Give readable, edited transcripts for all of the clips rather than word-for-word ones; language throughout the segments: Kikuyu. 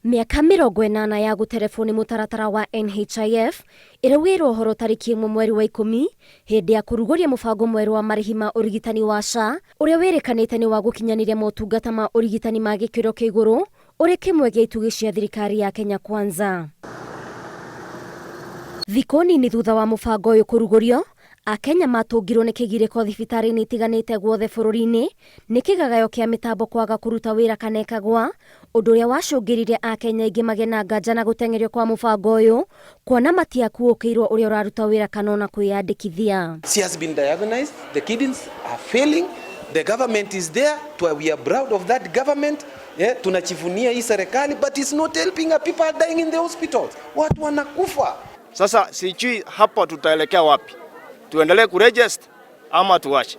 Mĩaka 80 ya gũterebwo nĩ mũtaratara wa NHIF ĩraugĩirwo ũhoro tarĩki 1 mweri wa 10 hĩndĩ ya kũrugũria mũbango mwerũ wa marĩhi ma ũrigitani wa SHA ũrĩa wĩrĩkanĩte nĩ wa gũkinyanĩria motungata ma ũrigitani ma gĩkĩro kĩa igũrũ ũrĩ kĩmwe gĩa itugĩ cia thirikari ya Kenya Kwanza. Thikũ nini thutha wa mũbango ũyũ kũrugũrio, Akenya matũngirwo nĩ kĩgirĩko thibitarĩ-inĩ itiganĩte guothe bũrũri-inĩ nĩ kĩgagayo kĩa mĩtambo kwaga kũruta wĩra kana ĩkagwa, ũndũ ũrĩa wacũngĩrĩirie Akenya aingĩ magĩe na nganja na gũteng'erio kwa mũbango ũyũ kuona matiakuũkĩirwo ũrĩa ũraruta wĩra kana ona kwĩyandĩkithia. She has been diagnosed, the kidneys are failing, the government is there, we are proud of that government. Yeah, tunajivunia hii serikali but it's not helping our people are dying in the hospitals. Watu wanakufa. Sasa sijui hapa tutaelekea wapi? Tuendelee kuregister ama tuache?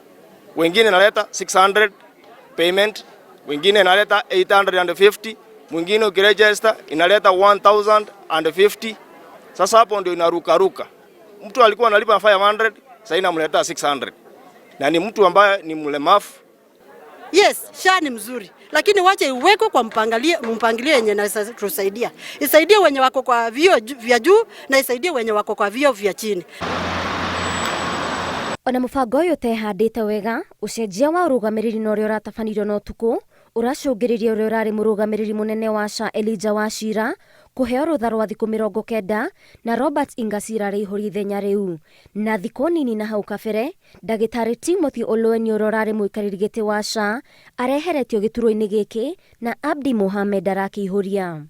Wengine naleta 600 payment, wengine inaleta 850, mwingine ukiregister inaleta 1050. Sasa hapo ndio inaruka ruka. Mtu alikuwa analipa 500, sasa inamleta 600. Na ni mtu ambaye ni mlemavu. Yes, SHA ni mzuri, lakini wache iwekwe kwa mpangilio yenye tusaidia, isaidie wenye wako kwa vyeo vya juu na isaidie wenye wako kwa vyeo vya chini. Ona mũbango ũyũ ũtehandĩte wega, ũcenjia wa ũrũgamĩrĩri na ũrĩa ũratabanirio na ũtukũ ũracũngĩrĩria ũrĩa ũrarĩ mũrũgamĩrĩri mũnene wa SHA Elijah Wachira kũheo rũtha rwa thikũ 90 na Robert Ingasira rĩihũria ithenya rĩu. Na thikũ nini na hau kabere, ndagĩtarĩ Timothy Olwenyi ũrĩa ũrarĩ mũikarĩri gĩtĩ wa SHA areheretio gĩturwa-inĩ gĩkĩ na Abdi Mohamed arakĩihũria.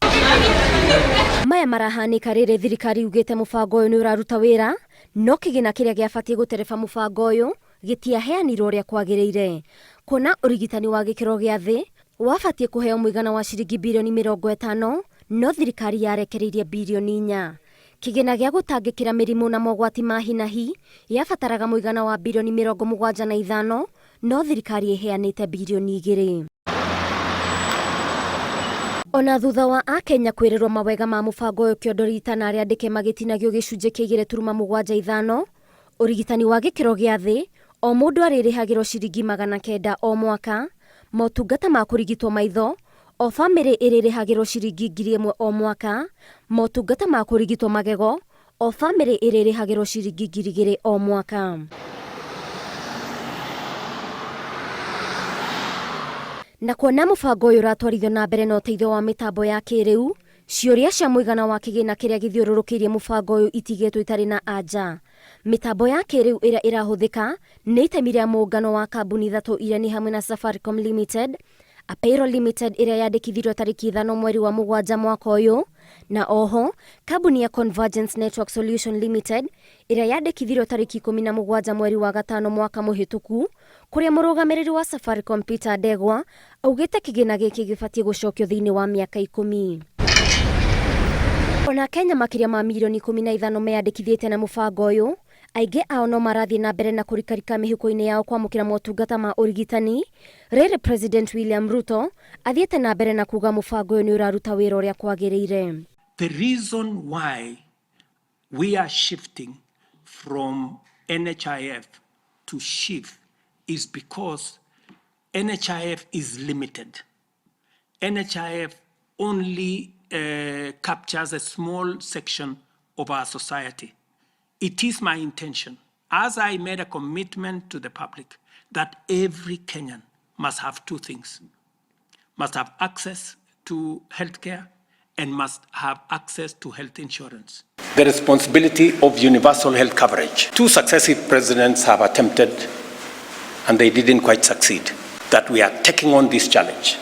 Maya marahanĩka rĩrĩ thirikari yugĩte mũbango ũyũ nĩ ũraruta wĩra, no kĩgĩna kĩrĩa gĩabatiĩ gũtereba mũbango ũyũ gĩtiaheanirwo ũrĩa kwagĩrĩire. Kuona ũrigitani wa gĩkĩro gĩa thĩ wabatiĩ kũheo mũigana wa ciringi birioni 50, no thirikari yarekereirie birioni 4. Kĩgĩna gĩa gũtangĩkĩra mĩrimũ na mogwati ma hi na hi yabataraga mũigana wa birioni 75, no thirikari ĩheanĩte birioni 2. Ona thutha wa Akenya kwĩrĩrwo mawega ma mũbango ũyũ kĩondo rita na arĩa andĩke magĩtinagio gĩcunjĩ kĩa 2.75, ũrigitani wa gĩkĩro gĩa thĩ o mũndũ arĩrĩhagĩrwo ciringi 900 o mwaka, motungata ma kũrigitwo maitho o bamĩrĩ ĩrĩrĩhagĩrwo ciringi 1000 o mwaka, motungata ma kũrigitwo magego o bamĩrĩ ĩrĩrĩhagĩrwo ciringi 2000 o mwaka. Na kuona mũbango ũyũ ũratwarithio na mbere na ũteithio wa mĩtambo ya kĩrĩu, ciũria cia mũigana wa kĩgĩna kĩrĩa gĩthiũrũrũkĩirie mũbango ũyũ itigĩtwo itarĩ na anja. Mĩtambo ya kĩrĩu ĩrĩa ĩrahũthĩka nĩ itemi rĩa mũngano wa kambuni ithatũ iria nĩ hamwe na Safaricom Limited, Apero Limited ĩrĩa yandĩkithirio tarĩki 5 mweri wa 7 mwaka ũyũ, na oho kambuni ya Convergence Network Solution Limited ĩrĩa yandĩkithirio tarĩki 17 mweri wa 5 mwaka mũhĩtũku, kũrĩa mũrũgamĩrĩri wa Safaricom Peter Ndegwa augĩte kĩgĩna gĩkĩ gĩbatiĩ gũcokio thĩinĩ wa mĩaka 10. Ona Kenya makĩria ma mirioni 15 meyandĩkithĩtie na mũbango ũyũ, aingĩ ao no marathiĩ na mbere na kũrikarika mĩhuko-inĩ yao kwamũkĩra motungata ma ũrigitani, rĩrĩ President William Ruto athiĩte na mbere na kuga mũbango ũyũ nĩ ũraruta wĩra ũrĩa kwagĩrĩire. The reason why we are shifting from NHIF to SHIF is because NHIF is limited. NHIF only captures a small section of our society. It is my intention, as I made a commitment to the public, that every Kenyan must have two things: must have access to healthcare and must have access to health insurance. The responsibility of universal health coverage. Two successive presidents have attempted and they didn't quite succeed. That we are taking on this challenge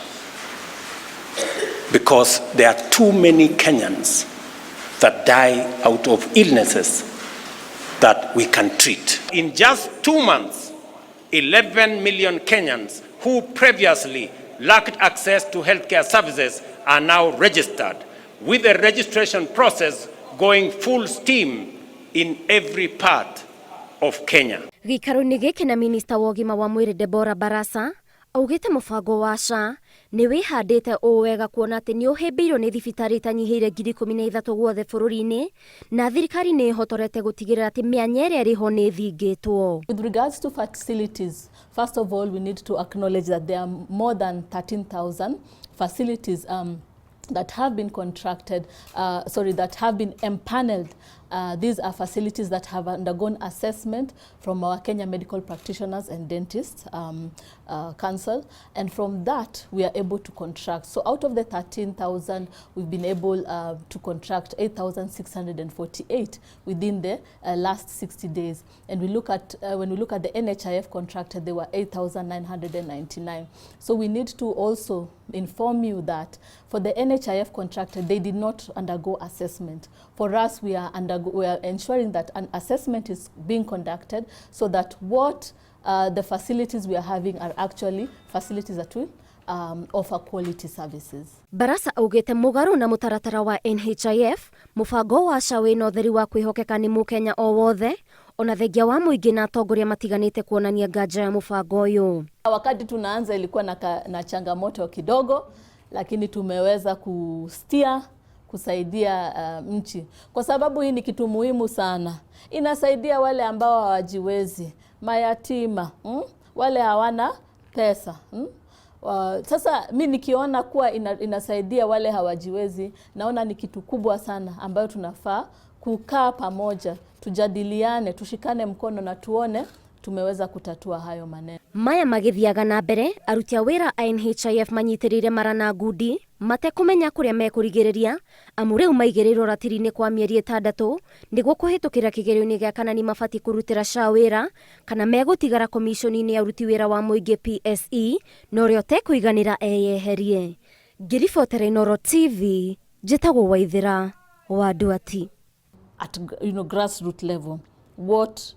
because there are too many Kenyans that die out of illnesses that we can treat. In just 2 months, 11 million Kenyans who previously lacked access to healthcare services are now registered, with the registration process going full steam in every part of Kenya. Gĩikaro-inĩ gĩkĩ na minista wa ũgima wa mwĩrĩ Deborah Barasa augĩte mũbango wa SHA nĩ wĩhandĩte ũũ wega kuona atĩ nĩ ũhĩmbĩirio nĩ thibitarĩ itanyihĩire 13,000 guothe bũrũri-inĩ na thirikari nĩ ĩhotorete gũtigĩrĩra atĩ mĩanya ĩrĩa ĩrĩ ho nĩ ĩthingĩtwo. With regards to facilities, first of all, we need to acknowledge that there are more than 13,000 facilities That have been contracted, sorry, that have been empaneled. These are facilities that have undergone assessment from our Kenya Medical Practitioners and Dentists Council. And from that, we are able to contract. So out of the 13,000, we've been able to contract 8,648 within the last 60 days. And when we look at the NHIF contracted, they were 8,999. So we need to also inform you that for the NHIF contracted, they did not undergo assessment. For us, we are ensuring that an assessment is being conducted so that what the facilities we are having are actually facilities that will offer quality services. Barasa augĩte mũgarũ na mũtaratara wa NHIF, mũbango wa SHA wĩna ũtheri wa kwĩhokeka nĩ mũkenya o wothe, ona thengia wa mũingĩ na atongoria matiganĩte kuonania nganja ya mũbango ũyũ. Wakati tunaanza ilikuwa na changamoto kidogo, lakini tumeweza kustia kusaidia nchi kwa sababu hii ni kitu muhimu sana. Inasaidia wale ambao hawajiwezi, mayatima, Wale hawana pesa, Sasa mi nikiona kuwa inasaidia wale hawajiwezi, naona ni kitu kubwa sana ambayo tunafaa kukaa pamoja, tujadiliane, tushikane mkono na tuone tumeweza kutatua hayo maneno. Maya magĩthiaga na mbere, aruti a wĩra a NHIF manyitĩrĩire mara na ngundi matekũmenya kũrĩa mekũrigĩrĩria, amu rĩu maigĩrĩirwo ratiri-inĩ kwa mĩeri 6 nĩguo kũhĩtũkĩra kĩgerio-inĩ gĩa kana nĩ mabatiĩ kũrutĩra SHA wĩra kana megũtigara komiconi-inĩ ya ũruti wĩra wa mũingĩ PSE, na ũrĩa ũtekũiganĩra eyeherie. Ngĩribotera Inooro TV, njĩtagwo Waithĩra wa Nduati. At grassroots level, what